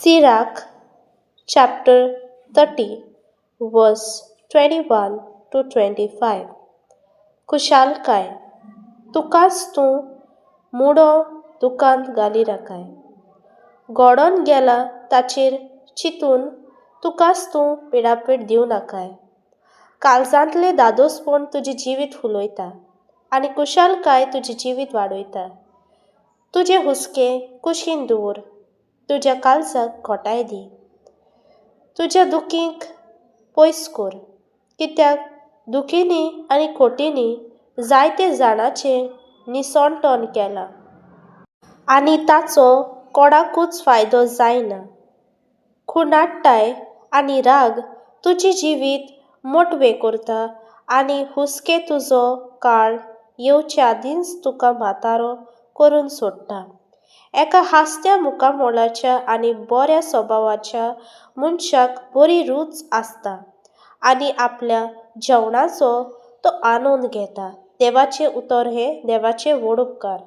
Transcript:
Sirach chapter 30 verse 21 to 25. खुशालकाय, तुकाच तूं मुडो दुकांत घालिनाकाय. घडोन गेला ताचेर चिंतून तुकाच तूं पिडापीड दिवं नाकाय. काळजांतलें धादोसपण तुजें जिवीत फुलयता आनी खुशालकाय तुजें जिवीत वाडयता. तुजे हुस्के कुशीन दवर, तुज्या काळजाक घोटाय दी. तुज्या दुखींक पयस कर, कित्याक दुखींनी आनी खोटींनी जायते जाणांचें निसणटण केलां आनी ताचो कोणाकूच फायदो जायना. खुणाटाय आनी राग तुजें जिवीत मोटवें करता आनी हुस्के तुजो काळ येवचे आदींच तुका म्हातारो करून सोडटा. एका हांसत्या मुखामळाच्या आनी बऱ्या सभावाच्या मनशाक बरी रूच आसता आनी आपल्या जेवणाचो तो आनंद घेता. देवाचें उतर हें देवाचें व्हड उपकार.